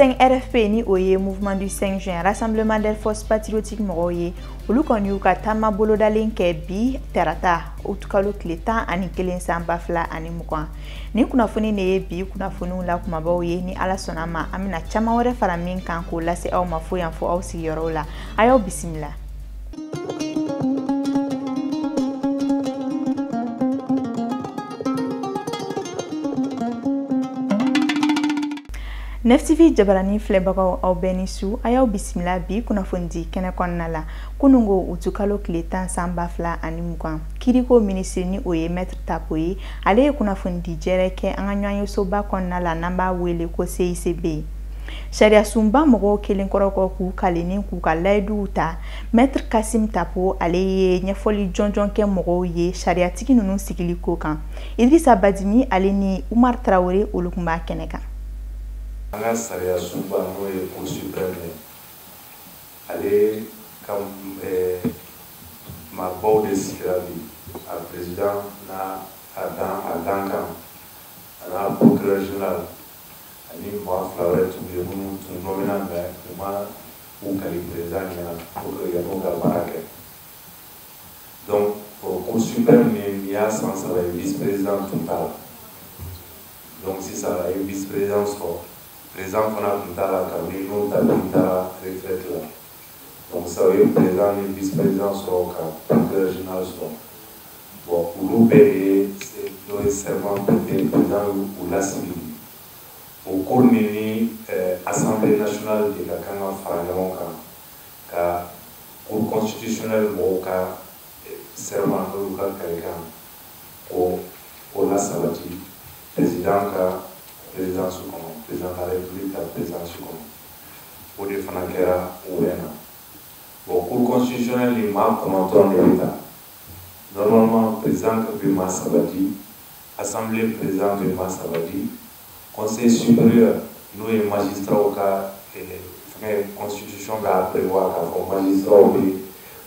M5 RFP ni o ye Mouvement du 5 juin Rassemblement des forces patriotiques mɔgɔw ye, olu kɔni y'u ka taama bolodalen kɛ bi tarata utukalo tile 11 san 2020. Nin kunnafoni de ye bi kunnafoniw la kumabaw ye. Ni Ala sɔnna ma, an bɛna caman wɛrɛ fara min kan k'o lase aw ma fo yan fo aw sigiyɔrɔw la. A y'aw bisimila. Nef TV jabarani filɛbagaw, aw bɛɛ ni su. A y'aw bisimila bi kunnafonidi kɛnɛ kɔnɔna la. Kunungo utukalo tile 10 san 2020, kiriko minisiri ni o ye Maître Tapo ye, ale ye kunnafonidi jɛrɛ kɛ an ka ɲɔgɔnyesoba kɔnɔna la n'an b'a wele ko CICB. Sariyasunba mɔgɔw kelen kɔrɔ kɔ k'u kale ni k'u ka layiduw ta, Maître Kassim Tapo ale ye ɲɛfɔli jɔnjɔn kɛ mɔgɔw ye sariyatigi ninnu sigili ko kan. Idrissa Badimi ale ni Umar Traoré olu tun b'a kɛnɛ kan. An ka sariya sunba n'o ye Cour suprême ye, ale ka maabaw de sigira bi, a président n'a a dankan a n'a procureur général ani maa fila wɛrɛ tun bɛ yen minnu tun nommé mais u ma u kali président ɲɛna pour que yan'u ka baara kɛ. Donc o Cour suprême nin y'a san 3 ye vice président tun t'a la. Donc sisan a ye vice président sɔrɔ, président fana tun t'a la kabini n'o ta tun taara retraite la. Donc sisan u ye président ni vice président sɔrɔ ka procureur général sɔrɔ. Bon, olu bɛɛ de ye dɔ ye serment prêté, président y'u lasigi. O cour nin ni Assemblée nationale de ka kan ka fara ɲɔgɔn kan ka Cour constitutionnelle mɔgɔw ka serment n'o y'u ka kalikan ko o lasabati président ka présidence kɔnɔ, président de la République ka présidence kɔnɔ. O de fana kɛra o bɛ na. Bon, Cour constitutionnelle ni maa 9 de bɛ ta. Normalement président bɛ maa 3 di, assemblée président bɛ maa 3 di, conseil supérieur n'o ye magistrat ka fɛngɛ, constitution b'a prévoir k'a fɔ magistrat bɛ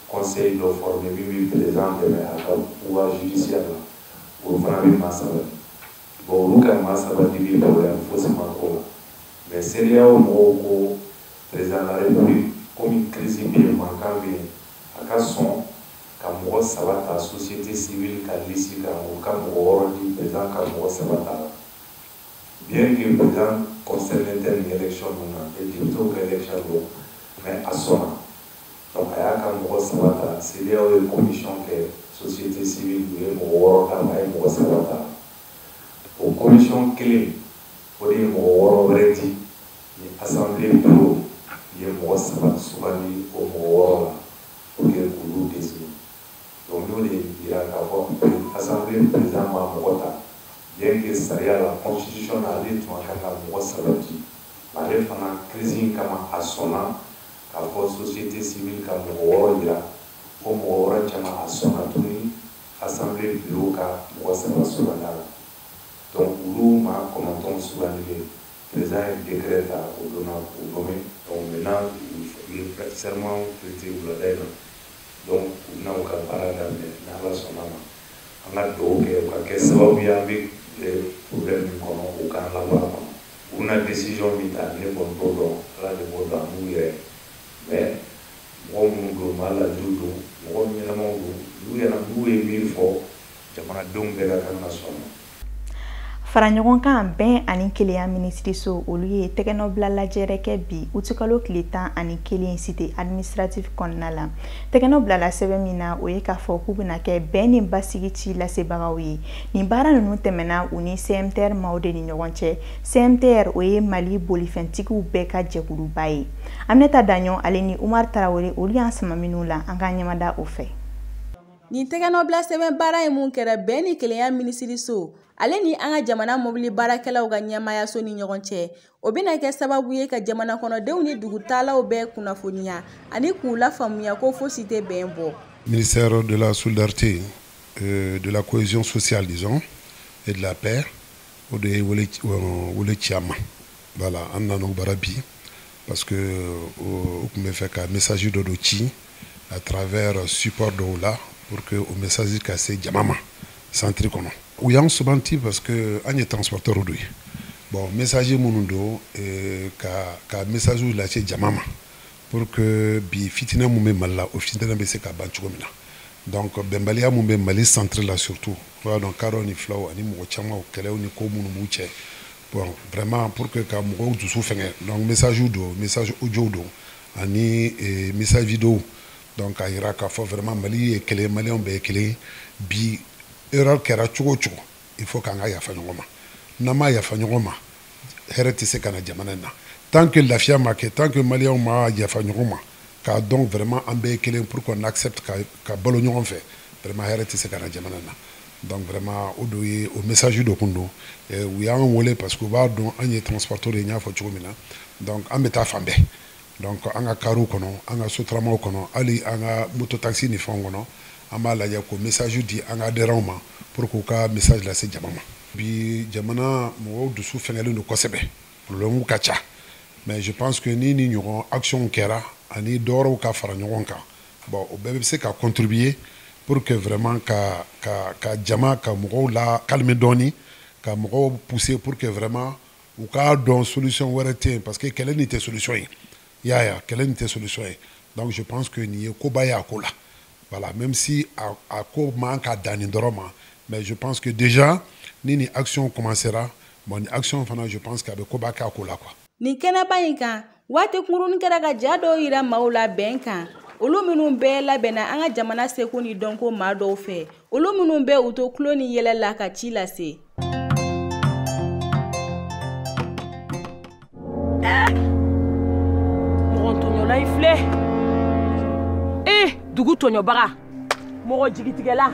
conseil dɔ former min bɛ président dɛmɛ a ka pouvoir judiciaire la, o fana bɛ maa 3 di. Bon, olu ka maa 3 dili problème fosi ma k'o la. Mais CEDEAO mɔgɔw ko président de la République, komi crise bɛ yen, mankan bɛ yen, a ka sɔn ka mɔgɔ 3 ta société civile ka liste kan, o ka mɔgɔ 6 di, président ka mɔgɔ 3 ta la. Bien que président concerné tɛ nin élection ninnu na, député ka élection don, mais a sɔnna. Donc a y'a ka mɔgɔ 3 ta, CEDEAO ye commission kɛ société civile, u ye mɔgɔ 6 d'a ma, a ye mɔgɔ 3 ta. O commission kelen o de ye mɔgɔ 6 wɛrɛ di ni assemblée bureau ye mɔgɔ 3 sugandi o mɔgɔ 6 la pour que k'olu désigner. Donc n'o de yira k'a fɔ assemblée président ma mɔgɔ ta, bien que sariya la, constitution na, ale tun ka kan ka mɔgɔ 3 di, ale fana crise in kama a sɔnna k'a fɔ société civile ka mɔgɔ 6 yira, o mɔgɔ 6 caman a sɔnna tuguni assemblée bureau ka mɔgɔ 3 sugandi a la. Donc olu maa 9 sugandilen, président ye décret ta o donna k'u nommer. Donc maintenant u ye serment prêté wulada in na. Donc u bɛna u ka baara daminɛ ni Ala sɔnna ma. An ka dugawu kɛ u ka kɛ sababu ye an bɛ problème min kɔnɔ u k'an labɔ a kɔnɔ. U bɛna décision min ta, ne kɔni t'o dɔn, Ala de b'o dɔn an b'u yɛrɛ. Mais mɔgɔ minnu don, maa ladiriw don, mɔgɔ ɲɛnamaw don, n'u yɛrɛ n'u ye min fɔ jamanadenw bɛɛ ka kan ka sɔn. Fara ɲɔgɔn kan bɛn ani kelenya minisiriso olu ye tɛgɛnɔbila lajɛrɛ kɛ bi utukalo tile 11 cité administrative kɔnɔna la. Tɛgɛnɔ bilala sɛbɛn min na, o ye k'a fɔ k'u bɛna kɛ bɛn ni basigi ci lasebagaw ye. Nin baara ninnu tɛmɛna u ni CMTR maaw de ni ɲɔgɔn cɛ. CMTR o ye Mali bolifɛntigiw bɛɛ ka jɛkuluba ye. Aminata Daɲɔn ale ni Umar Traoré olu y'an sama minnu la, an k'an ɲɛmada o fɛ. Nin tɛgɛnɔbila sɛbɛn baara ye mun kɛra bɛn ni kelenya minisiriso ale ni an ka jamana mobili baarakɛlaw ka ɲɛmaayaso ni ɲɔgɔn cɛ, o bɛna kɛ sababu ye ka jamana kɔnɔdenw ni dugutalaw bɛɛ kunnafoniya ani k'u lafaamuya ko fosi tɛ bɛn bɔ. Ministère de la solidarité, de la cohésion sociale, disons, et de la paix, o de ye wele ci an ma. Voilà, an nana o baara bi parce que o tun bɛ fɛ ka message dɔ do ci à travers support dɔw la pour que o message ka se jama ma centre kɔnɔ. U y'an suganti parce que an ye transporteur dɔ ye. Bon, message minnu don, ka message lase jama ma pour que bi fitinɛ mun bɛ Mali la, o fitinɛ bɛ se ka ban cogo min na. Donc bɛnbaliya mun bɛ Mali centre la surtout, o b'a dɔn kadɔw ni filaw ani mɔgɔ caman, kɛlɛw ni ko minnu b'u cɛ. Bon, vraiment, pour que ka mɔgɔw dusu fɛngɛ. Donc message don, message audio don ani message vidéo. Donc k'a yira k'a fɔ vraiment Mali ye kelen, maliyɛnw bɛɛ ye kelen. Bi erreur kɛra cogo o cogo, il faut k'an ka yafa ɲɔgɔn ma. N'an ma yafa ɲɔgɔn ma, hɛrɛ tɛ se ka na jamana in na. Tant que lafiya ma kɛ, tant que maliyɛnw ma yafa ɲɔgɔn ma, k'a dɔn vraiment an bɛɛ ye kelen, pour qu'on accepte ka balo ɲɔgɔn fɛ, vraiment hɛrɛ tɛ se ka na jamana in na. Donc vraiment o do ye, o message dɔ kun don. U y'an wele parce que u b'a dɔn an ye transporteur ye, n y'a fɔ cogo min na. Donc an bɛ taa fan bɛɛ. Donc an ka kariw kɔnɔ, an ka sotaramaw kɔnɔ, hali an ka moto taxi ni fɛnw kɔnɔ, an b'a lajɛ k'o message di an ka adhérents ma pour k'u ka message lase jama ma. Bi jamana mɔgɔw dusu fɛngɛlen don kosɛbɛ, problème ka ca, mais je pense que ni ɲɔgɔn action kɛra ani dɔwɛrɛw ka fara ɲɔgɔn kan, bon, o bɛɛ bɛ se ka contribuer pour que vraiment ka jama, ka mɔgɔw la calmer dɔɔni, ka mɔgɔw pousser pour que vraiment u k'a dɔn solution wɛrɛ tɛ yen, parce que kɛlɛ nin tɛ solution ye. I y'a ye, kɛlɛ nin tɛ solution ye. Donc je pense que nin ye koba ye a ko la. Voilà, même si a ko man ka dan nin dɔrɔn ma, mais je pense que déjà ni action commencera, bon, ni action fana, je pense qu'a bɛ koba kɛ a ko la quoi. Nin kɛnɛba in kan, waati kunkurunin kɛra ka ja dɔw yira maaw la bɛn kan, olu minnu bɛɛ labɛnna an ka jamana seko ni dɔnko maa dɔw fɛ, olu minnu bɛ u to tulo ni yɛlɛ la ka ci lase. Mɔgɔ tɔɲɔla i filɛ, ee dugu tɔɲɔbaga, mɔgɔ jigitigɛla,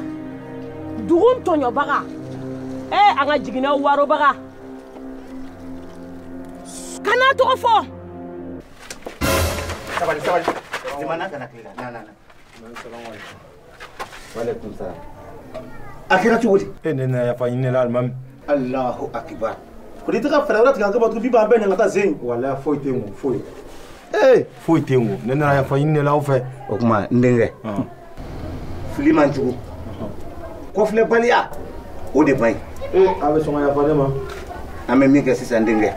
dugu tɔɲɔbaga, ee an ka jiginɛw warobaga, kana tɔgɔ fɔ. Sabali sabali, jamana kana tile la, na na na. Waaleykum salam. A kɛra cogo di? E ne na yafa ɲini la alimami. Allahu akibar. Ko n'i tɛ ka fɛɛrɛ wɛrɛ tigɛ an kama tuguni b'an bɛɛ ɲangata sen. Walahi foyi tɛ n kun, foyi. Ee foyi tɛ n kun, ne nana yafa ɲini la aw fɛ. O tuma n denkɛ, fili man jugu, kɔfilɛbaliya o de man ɲi. Ee a bɛ sɔn ka yafa ne ma. An bɛ min kɛ sisan denkɛ,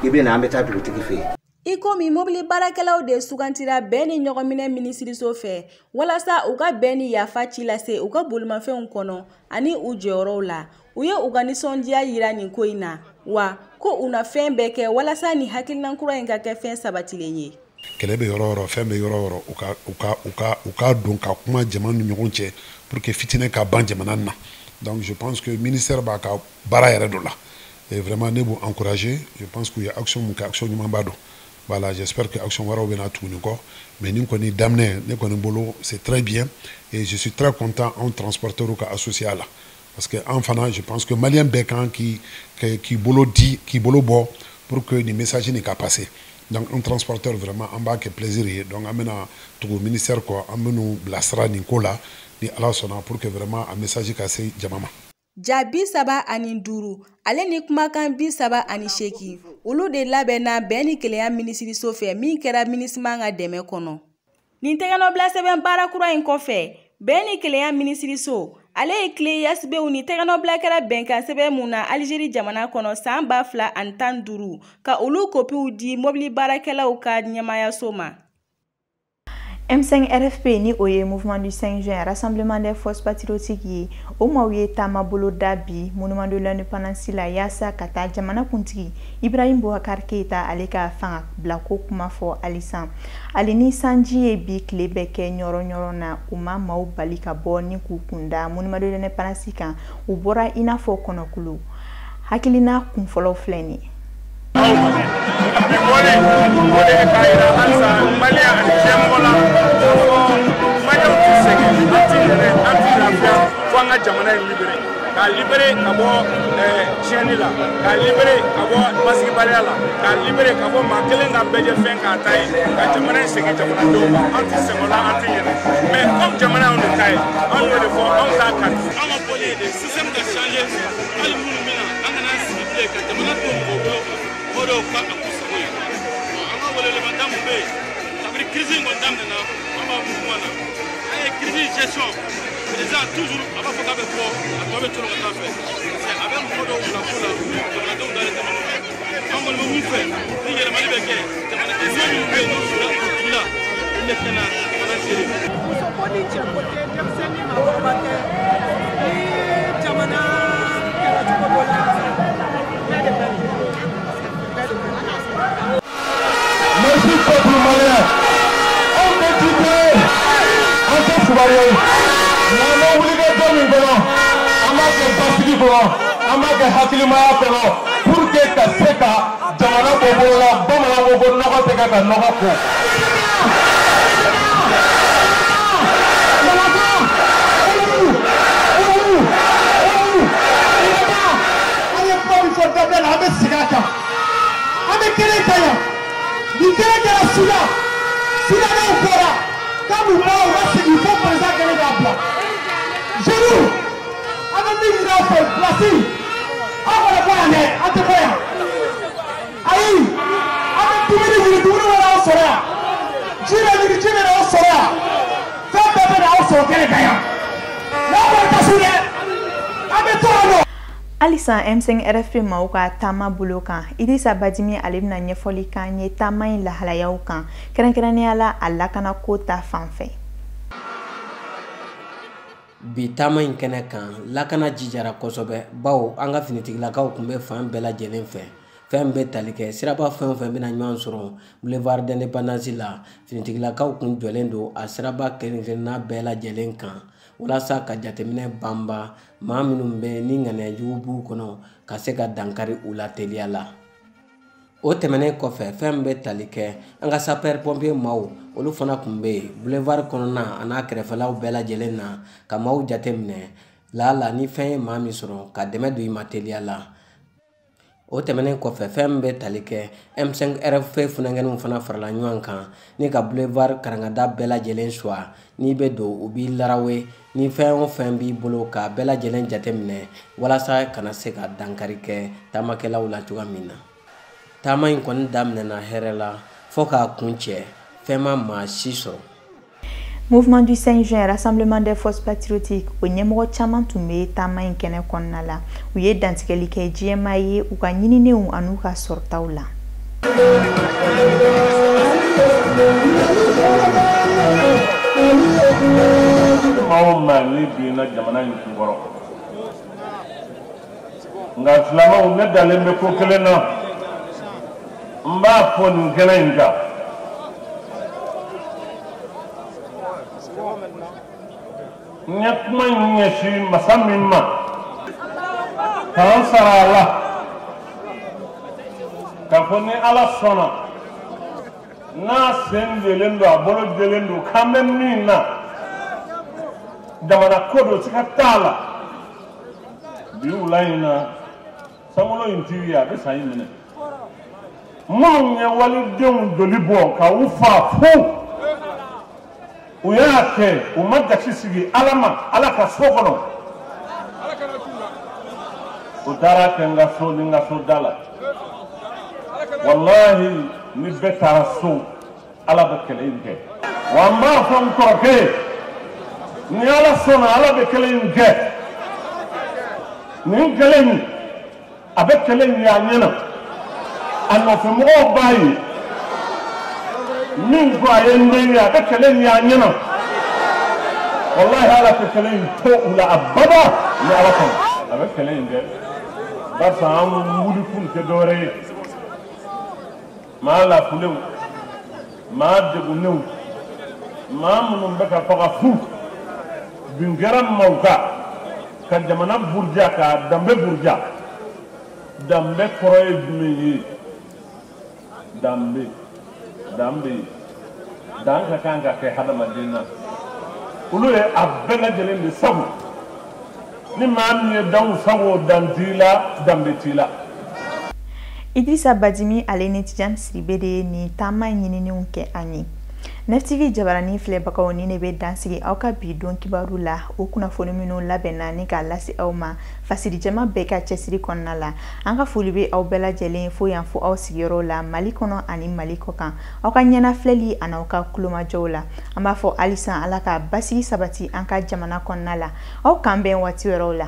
i bɛ na an bɛ taa dugutigi fɛ yen. I komi mobili baarakɛlaw de sugantira bɛn ni ɲɔgɔnminɛ minisiriso fɛ walasa u ka bɛn ni yafa ci lase u ka bolimafɛnw kɔnɔ ani u jɔyɔrɔw la, u ye u ka nisɔndiya yira nin ko in na, wa ko u na fɛn bɛɛ kɛ walasa ni hakilina kura in ka kɛ fɛn sabatilen ye. Kɛlɛ bɛ yɔrɔ o yɔrɔ, fɛn bɛ yɔrɔ o yɔrɔ, u ka don ka kuma jama ni ɲɔgɔn cɛ pour que fitinɛ ka ban jamana na. Donc je pense que ministère b'a ka baara yɛrɛ dɔ la, et vraiment ne b'u encourager. Je pense k'u ye action mun kɛ, action ɲumanba don. Voilà, j'espère que action wɛrɛw bɛna tuguni kɔ, mais nin kɔni daminɛ ne kɔni bolo, c'est très bien et je suis très content anw transporteurs ka associé a la, parce que an fana, je pense que malien bɛɛ kan k'i bolo di, k'i bolo bɔ pour que nin message nin ka passer. Donc un transporteur vraiment an b'a kɛ plaisir ye. Donc an bɛna tugu ministère kɔ, an bɛn'u bilasira nin ko la ni Ala sɔnna, pour que vraiment a message ka se jama ma. Ja 35 ale ni kumakan 38, olu de labɛnna bɛn ni kelenya minisiriso fɛ min kɛra MINUSMA ka dɛmɛ kɔnɔ. Nin tɛgɛnɔbila sɛbɛn baara kura in kɔfɛ, bɛn ni kelenya minisiriso ale ye tile yasibew ni tɛgɛnɔbila kɛra bɛnkan sɛbɛn mun na Alizeri jamana kɔnɔ san 2015, ka olu kopiw di mobili baarakɛlaw ka ɲɛmaayaso ma. M5 RFP ni o ye Mouvement du 5 juin, Rassemblement des forces patriotiques ye, o maaw ye taama boloda bi Monument de l'Indépendance la yaasa ka taa jamana kuntigi Ibrahim Boubacar Keïta ale ka fanga bilako kuma fɔ halisa. Hali ni sanji ye bi tile bɛɛ kɛ ɲɔrɔ ɲɔrɔ na, u ma maaw bali ka bɔ ni k'u kunda Monument de l'Indépendance kan. U bɔra i n'a fɔ kɔnɔkulu. Hakilina kunfɔlɔ filɛ nin ye. Bi bɔlen o de ye k'a yira halisa maliyɛn ani diɲɛmɔgɔ la k'a fɔ maliyɛnw ti sɛgɛn, an ti yɛlɛ, an ti lafiya fo an ka jamana in libéré, k'a libéré ka bɔ tiɲɛni la, k'a libéré ka bɔ basigibaliya la, k'a libéré ka bɔ maa kelen ka bɛɛ jɛ fɛn k'a ta ye, ka jamana in segin jamanadenw ma. An ti sɛgɛn o la, an ti yɛlɛ, mais comme jamana y'anw de ta ye, anw y'o de fɔ, anw t'a kari. An ka bɔli ye de système ka changer, hali minnu bɛ na an kana sigi bilen ka jamana to mɔgɔw bolo, o de y'o ka a k'u sago ye. An ka weleweleda mun bɛ yen, kabini crise in kɔni daminɛna, an b'a mouvement na, an ye crise gestion président toujours a b'a fɔ k'a bɛ bɔ, a tɔ bɛ tolo ka taa fɛ, parce que a bɛ bɛ mɔgɔ dɔw bila ko la jamanadenw dalen tɛ minnu na. An kɔni bɛ mun fɛ, ni yɛlɛmali bɛ kɛ, jamanaden minnu bɛ yen n'u sera politique la, olu de tɛna jamana gérer. Muso ko ni cɛ ko tɛ, denmisɛnnin ni maakɔrɔba tɛ, ni jamana kɛra cogo dɔ la, bɛɛ de bɛ bɛɛ de bɛ. Merci peuple malien. Anw tɛ jiko ye, an tɛ fugari ye. N'an ma wuli ka jɔ min kɔnɔ, an b'a kɛ basigi kɔnɔ, an b'a kɛ hakilimaya kɔnɔ pour que ka se ka jamana bɔ bolo la. Bamananw ko ko nɔgɔ tɛ kɛ ka nɔgɔ ko. An ye kuma min fɔ daminɛ la, an bɛ segin a kan. An bɛ kelen ta yan. Nin kelen kɛra Sudan. Sudanɛw bɔra k'a b'u bɔra, u ka segin fo président kɛlen k'a bila. Jeunes, an bɛ min ɲini aw fɛ, place aw kana bɔ yan dɛ, an tɛ bɔ yan. Ayi, an bɛ dumuni ɲini, dumuni bɛ n'aw sɔrɔ yan. Ji bɛ ɲini, ji bɛ n'aw sɔrɔ yan. Fɛn bɛɛ bɛ n'aw sɔrɔ kɛnɛ kan yan. N'aw kɔni tɛ su dɛ, an bɛ to yan nɔ. Halisa M5 RFP maaw ka taama bolo kan, Idrissa Badimi ale bɛna ɲɛfɔli k'an ye taama in lahalayaw kan, kɛrɛnkɛrɛnnenya la a lakanako ta fan fɛ. Bi taama in kɛnɛ kan, lakana jijara kosɛbɛ, bawo an ka finitigilakaw tun bɛ fan bɛɛ lajɛlen fɛ. Fɛn bɛ tali kɛ siraba fɛn o fɛn bɛna ɲɔgɔn sɔrɔ boulevard d'indépendance la, finitigilakaw kun jɔlen don a siraba kelen kelenna bɛɛ lajɛlen kan walasa ka jateminɛ banba maa minnu bɛ ni ŋaniya jugu b'u kɔnɔ ka se ka dankari u la teliya la. O tɛmɛnen kɔfɛ, fɛn bɛ tali kɛ an ka sapeur pompier maaw, olu fana tun bɛ yen boulevard kɔnɔna a n'a kɛrɛfɛlaw bɛɛ lajɛlen na ka maaw jateminɛ laala ni fɛn ye maa min sɔrɔ ka dɛmɛ don i ma teliya la. O tɛmɛnen kɔfɛ, fɛn bɛ tali kɛ M5 RFP funankɛninw fana farala ɲɔgɔn kan ni ka boulevard karangada bɛɛ lajɛlen suwa. N'i bɛ don, u b'i larawe ni fɛn o fɛn b'i bolo k'a bɛɛ lajɛlen jateminɛ walasa kana se ka dankari kɛ taamakɛlaw la cogoya min na. Taama in kɔni daminɛna hɛrɛ la fo k'a kun cɛ, fɛn ma maa si sɔrɔ. Mouvement du 5 juin, Rassemblement des forces patriotiques, o ɲɛmɔgɔ caman tun bɛ taama in kɛnɛ kɔnɔna la. U ye dantigɛli kɛ diɲɛmaa ye u ka ɲininenw an'u ka sɔrɔtaw la. Maa o maa n'i binna jamana in kunkɔrɔ, nka silamɛw, ne dalen bɛ ko kelen na, n b'a fɔ nin kɛnɛ in kan. N ye kuma in ɲɛsin masa min ma k'an sara a la, k'a fɔ ni Ala sɔnna, n'a sen jɛlen don, a bolo jɛlen don, k'an bɛ min na, jamana ko don, siga t'a la. Bi wula in na, sankolo in t'i ye, a bɛ san in minɛ. Minnu ye walidenw joli bɔ ka u fa fu, u y'a kɛ, u ma gasi sigi Ala ma, Ala ka so kɔnɔ. U taara kɛ n ka so ni n ka so da la. Walahi, ni bɛɛ taara so, Ala bɛ kɛlɛ in kɛ. Wa n b'a fɔ n kɔrɔkɛ ye, ni Ala sɔnna, Ala bɛ kɛlɛ in kɛ. Nin kɛlɛ in, a bɛ kɛlɛ in ye a ɲɛna. A nɔfɛmɔgɔw b'a ye. Min ko a ye n den ye, a bɛ kɛlɛ in ye a ɲɛna. Walahi, Ala tɛ kɛlɛ in to u la abada ni Ala sɔnna. A bɛ kɛlɛ in kɛ barisa an wuli kun tɛ dɔwɛrɛ ye. Maa lafulenw, maa degunnenw, maa minnu bɛ ka faga fu, bin kɛra maaw kan ka jamana buruja, k'a danbe buruja. Danbe kɔrɔ ye jumɛn ye? Danbe, danbe, dan ka kan ka kɛ hadamaden na. Olu ye a bɛɛ lajɛlen de sago. Ni maa min ye danw sago, dan t'i la, danbe t'i la. Idrissa Badimi ale ni Tidiane Sidibe de ye nin taama ɲininiw kɛ an ye. Nef TV jabaranin filɛbagaw, ni ne bɛ dansigi aw ka bi don kibaru la. O kunnafoni minnu labɛnna ni k'a lase aw ma fasirijama bɛɛ ka cɛsiri kɔnɔna la. An ka foli bɛ aw bɛɛ lajɛlen fo yan fo aw sigiyɔrɔ la Mali kɔnɔ ani Mali kɔ kan, aw ka ɲɛnafilɛli ani aw ka kulomajɔw la. An b'a fɔ halisa Ala ka basigi sabati an ka jamana kɔnɔna la. Aw k'an bɛn waati wɛrɛw la.